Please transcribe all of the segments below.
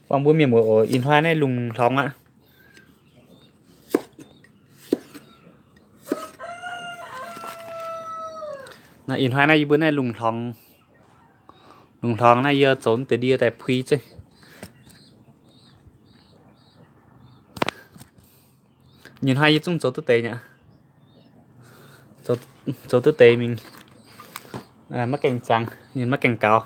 Buangh mbuo mienh muoz oc, ih hnoi naaiv lungh hlorngx aqv. Ih hnoi naaiv yie mbuo naaiv lungh hlorngx, lungh hlorngx naaiv yie zoux deix ndie daaih puix zeiv. Ih hnoi yie zungv zoux duqv deix nyei, zoux duqv deix mingh, maiv gaengh zangx, ninh maiv gaengh gaux.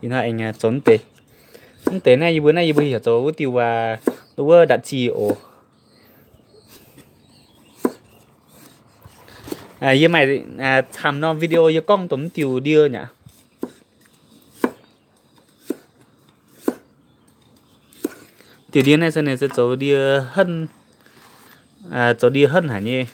Ih hnoi aengx zoux deix. Mv deix naaiv yie mbuo, naaiv yie mbuo heuc zoux wuov diuh waac, wuov ndatc zih oc. Yie maaih camv norm video yie gorngv dongh mv diuh ndie nyei aqv. Diuh ndie naaiv se ninh se zoux ndie henv, zoux ndie henv haic nyei.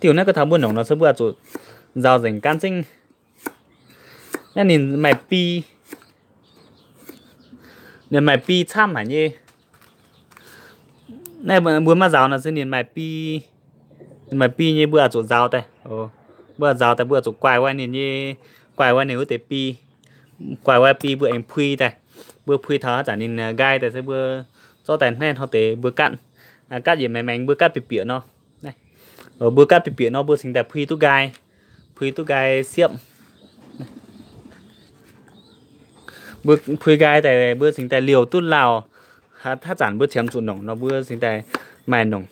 Diuh naaiv gorngv taux mbuo nongc nor se mbuo oix zuqc nzaaux nzengc gan zengv. Naaiv ninh maaih bi, ninh maaih bi camv haic nyei. Naaiv mbuo maiv nzaaux nor se ninh maaih bi, ninh maaih bi nyei, mbuo oix zuqc nzaaux daaih. Mbuo nzaaux daaih mbuo oix zuqc guaix wuov ninh nyei, guaix wuov ninh wuov deix bi, guaix wuov bi mbuo aengx puix daaih. Mbuo puix taux haaix zanc ninh nqaai daaih se mbuo zorqv daaih hnangv nor deix mbuo gatv, gatv yietc maengx maengx mbuo gatv bieqc bieqc nor. Mbuo gatv bieqc bieqc nor mbuo cingx daaih puix duqv nqaai, puix duqv nqaai siepv. Mbuo puix nqaai daaih mbuo cingx daaih liouh duqv lauh. Haaix zanc mbuo qiemx zuqc nongc nor mbuo cingx daaih maaih nongc.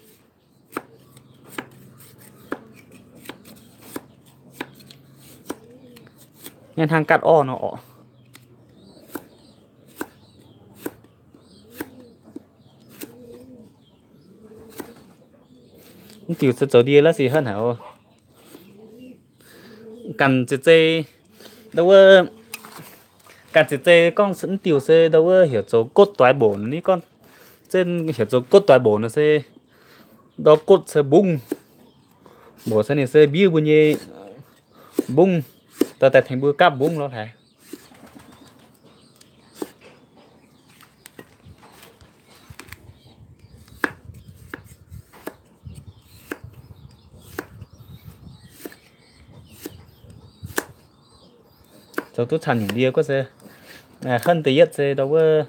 Naaiv hnangv gatv orv nor orqc. Mv diuh se zoux ndie la'sic henv haic oc. Ganh zeiz zei, ndau wuov, ganh zeiz zei gorngv mv diuh se ndau wuov heuc zoux gotv doix mboc ni gorngv, zenv heuc zoux gotv doix mboc nor se ndau gotv se mbungv, mboc se ninh se mbiuv mbuo nyei mbungv, dorh daaih tengx mbuo gapv mbungv lorz haic. Zoux duqv camv nyungc ndie guov se, henv da'yietv se ndau wuov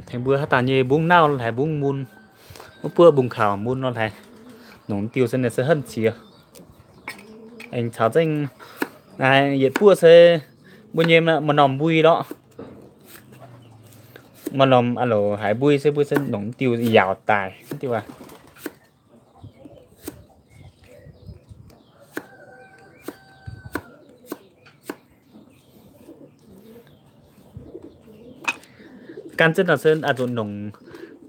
tengx mbuo haaix dauh nyei mbungv nauv lorz haic, mbungv mun, wuov buoqv mbungv kaux mun lorz haic. Nongc diuh se ninh se henv qiex. Aengx caux zengv yietc buoqv se mbuo nyei maaih norm mbui lorqc. Maaih norm a'loc haiz mbui se mbuo se nongc diuh yaauc daic diuh aqv. Gan zengv nor se oix zuqc nongc,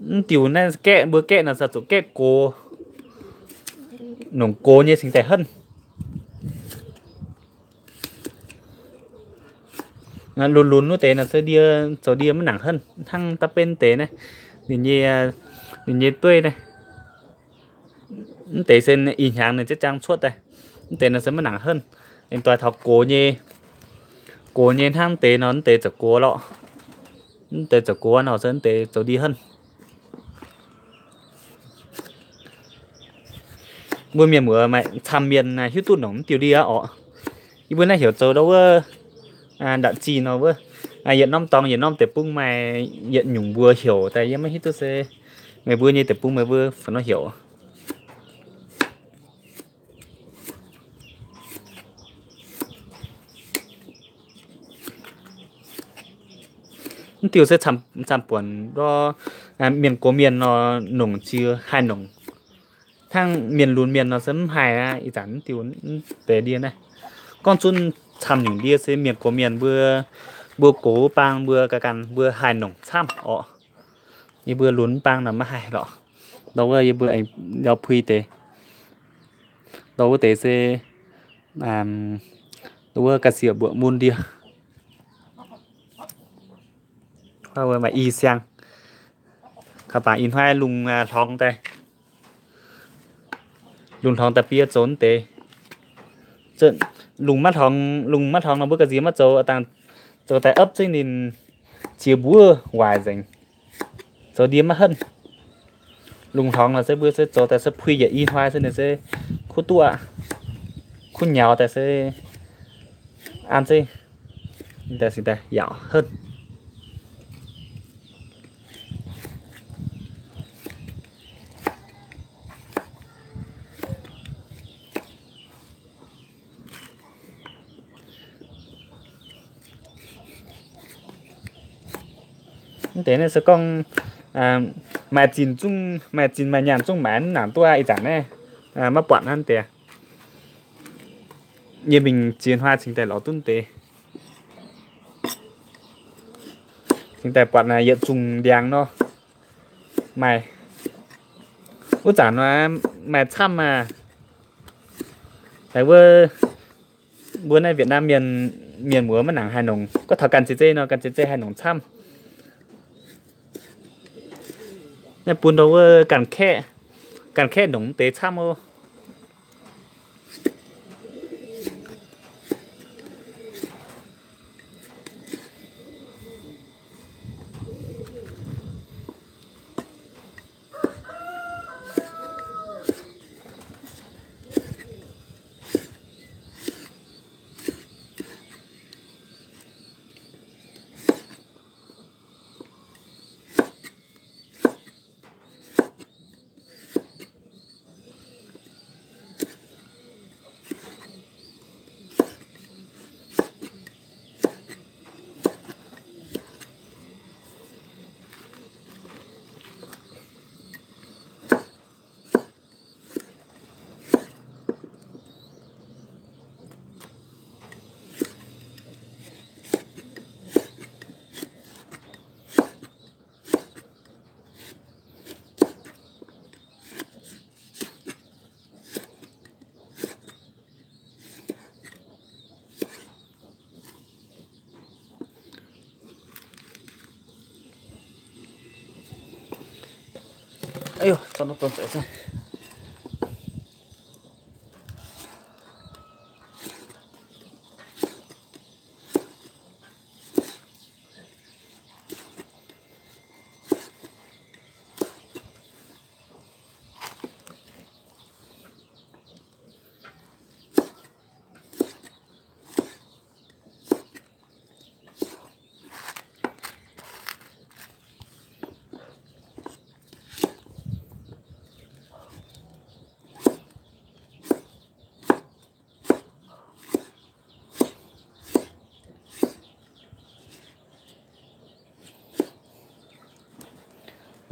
mv diuh naaiv gaeqv, mbuo gaeqv nor se oix zuqc gaeqv gox, nongc gox nyei cingx daaih henv. Lunx lunx wuov deix nor se ndie, zoux ndie maiv nangc henv hnangv da'benv deix naaiv, ninh nyei, ninh nyei dueiv naaiv. Mv deix se ih hnyangx ninh ziex jaang cuotv daaih. Mv deix nor se maiv nangc henv. Aengx doix taux gox nyei, gox nyei hnangv deix nor mv deix zoux gox lorqc. Mv deix zoux gox nor se mv deix zoux ndie henv. Mbuo mienh muoz maaih camv mienh hiuv duqv nongc mv diuh ndie aqv orqc. Yie mbuo naaiv heuc zoux ndau wuov ndatc zih nor wuov. Yietc norm dorngx yietc norm deic-bung maaih yietc nyungc mbuox heuc daaih yie maiv hiuv duqv se meih mbuo nyei deic-bung meih mbuo fungc nor heuc. Mv diuh se camv buonc ndor, mienh gox mienh nor nongc jiex haih nongc. Hnangv mienh lunx mienh nor se mv haih aqv. Ih zanc mv diuh deix ndie naaiv, gorngv zunv camv nyungc ndie se mienh gox mienh mbuo, mbuo gox wuov bang mbuo ganh ganh mbuo haih nongc camv orqc. Yie mbuo lunx baang nor maiv haih lorqc. Ndau wuov yie mbuo aengx yaac puix deix. Ndau wuov deix se, ndau wuov ga'sie mbuoqc mun ndie. Maaih i siang. Kaux baac ih hnoi lungh hlorngx daaih, lungh hlorngx daaih bie zoux deix. Lungh maiv hlorngx, lungh maiv hlorngx nor mbuo ga'sie maiv zoux, dangh zoux daaih opv zengv ninh ziex mbuov waaic nzengc. Zoux ndie maiv henv. lungh hlorngx nor se mbuo se zoux daaih se puix yietc i hnoi se ninh se kuv duqv, kuv nyaux daaih se an zeiv, daaih se daaih yaauc henv. Mv deix naaiv se gorngv maaih zinh zungv, maaih zinh maaih nyaanh zungv maaiz mv nangc duqv ih zanc naaiv, maiv buatc hnangv deix. Yie mingh ziex hnoi cingx daaih lorz duqv deix, cingx daaih buatc yietc zungh ndiangx nor. Maaih, wuov zanc nor maaih camv maah. Daaih wuov, mbuo naaiv Việt Nam mienh, mienh muoz maiv nangc haih nongc. Gorngv taux ganh zeiv zeiv nor, ganh zeiv zeiv haih nongc camv. Naaiv bun ndau wuov ganh kaeqv, ganh kaeqv nongc deix camv oc.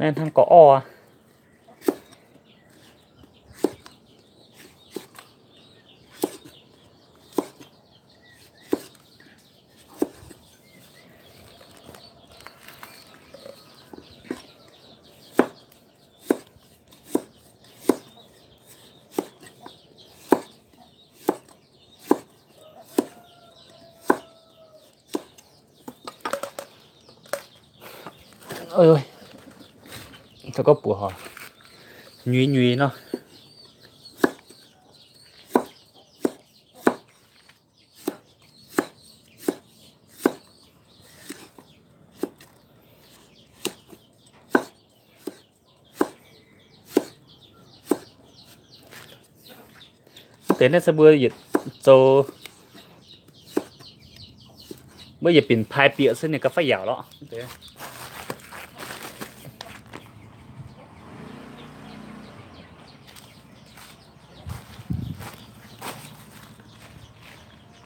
Naaiv hnangv gorqv orv aqv. Ov, gorqv buoz haic, nyuiz nyuiz nor. Deix naaiv se mbuo yietc zoux, mbuo yietc binc paaiv bieqc se ninh gauh faix yaauc lorqc.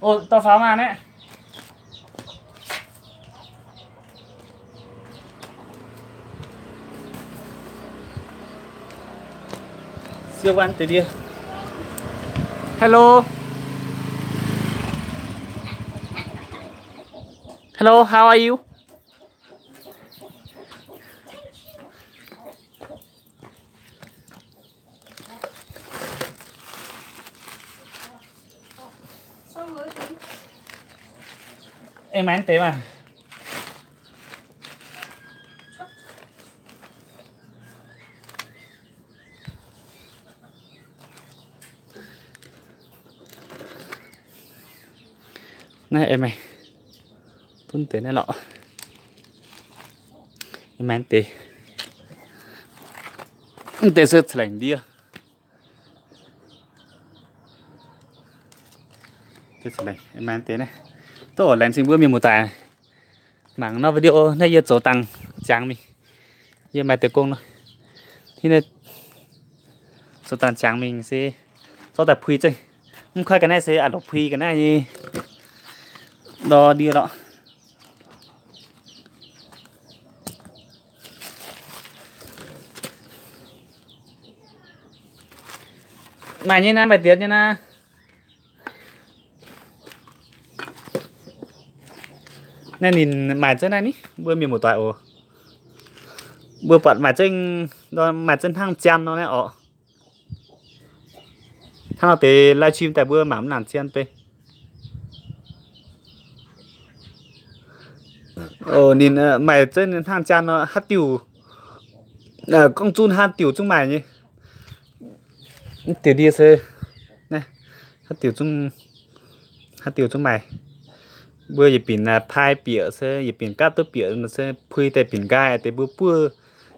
Ov, dorh faaux maah naaiv. Hello. Hello, how are you? Ih, mangc deix maah. Naaiv ih maengx bun deix naaiv lorqc. Ih maengx deix. Mv deix se ca'lengc ndie. Deix ca'lengc, maaih deix naaiv. Dov laengz zingh mbuo mienh muoz-doic mangc nor video naaiv, yie zoux dangh ziangx mingh. Yie maaih deix gong nor, zoux dangh ziangx mingh se zorqv daaih puix zengv. Mv koi ga'naaiv se a'loc puix ga'naaiv nyei nor ndie lorqc. Maaih nyei naaiv, maaih deix nyei naaiv. Naaiv ninh maaih zengv naaiv ni, mbuo mienh muoz-doic oc. Mbuo buatc maaih zengv, maaih zengv hnangv jaan nor naaiv orqc. Hnangv nor deix live stream daaih mbuo mangc mv nangc jaan bei. Ninh maaih zengv hnangv jaan nor haaix diuh, gorngv zunv haaix diuh zungv maaih nyei. Mv diuh ndie se haaix diuh zungv, haaix diuh zungv maaih. Mbuo yietc binc pai bieqc se, yietc binc gapv duqv bieqc se puix daaih binc nqaai deix, mbuo buov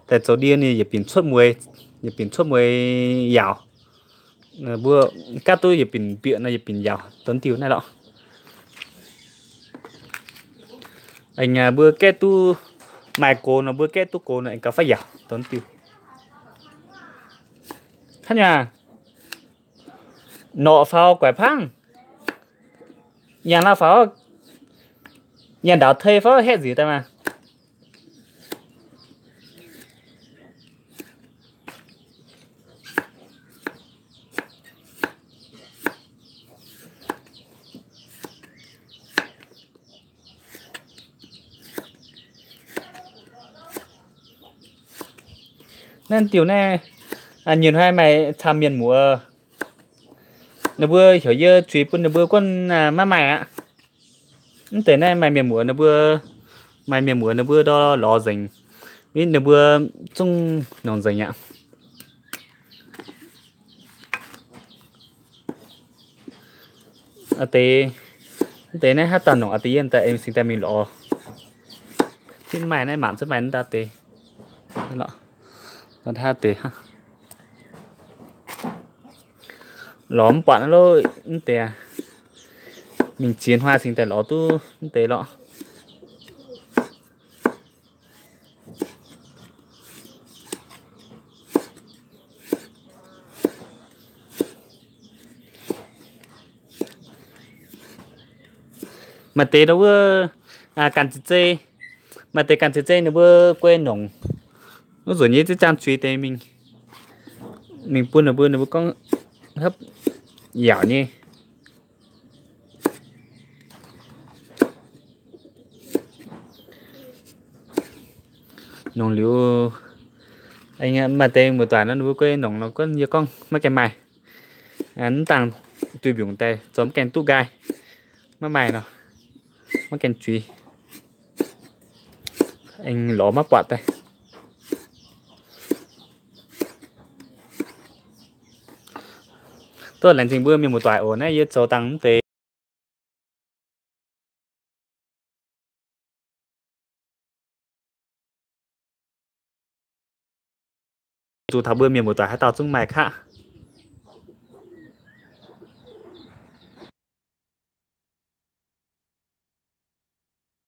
daaih zoux ndie ninh yietc binc cuotv mueiz, yietc binc cuotv mueiz yaauc. Mbuo gapv duqv yietc binc bieqc nor yietc binc yaauc, dongh diuh naaiv lorqc. Aengx mbuo gaeqv duqv maaih gox nor, mbuo gaeqv duqv gox nor aengx gauh faaux yaauc, dongh diuh. Hnangv naaiv, norqc faaux guaix pangv, yangh lauh faaux, yangh ndaaux tei faaux haeqv nziux daaih maah. Naaiv diuh naaiv, nyienh hnoi maaih camv mienh muoz, ninh mbuo heuc yie zuiz bun ninh mbuo guanh maiv maaih aqv. Mv deix naaiv maaih mienh muoz ninh mbuo, maaih mienh muoz ninh mbuo ndortv lorz nzengc, ninh mbuo zungv nongc nzengc aqv. Deix, deix naaiv haaix dauh nongc deix yie daaih aengx singx daaih mingh lorz. Tiv maaih naaiv mangc zunv maaih ndau deix. Lorz mv buatc lo, mv deix mingh ziex hnoi singx daaih lorz duqv mv deix lorqc. Maaih deix wuov ganh ziex zei, maaih deix ganh ziex zei ninh mbuo guei nongc, wuov nzunc nyei ziex jaang zuiz deix mingh, mingh bun ninh mbuo, ninh mbuo gorngv hopv yaauc nyei. Nongc liuz, maaih deix muoz-doic nor ninh mbuo guei nongc nor, yie gorngv maiv gaengh maaih, mv dangh duih mbiungc daaih zoux maiv gaengh duqv nqaai, maiv maaih nor, maiv gaengh zuiz, aengx lorz maiv buatc daaih. Duqv laengz zingh mbuo mienh muoz-doic oc. Naaiv yie zoux dangh mv deix. Zuqc taux mbuo mienh muoz-doic haaix dauh zungv maaih kaqv.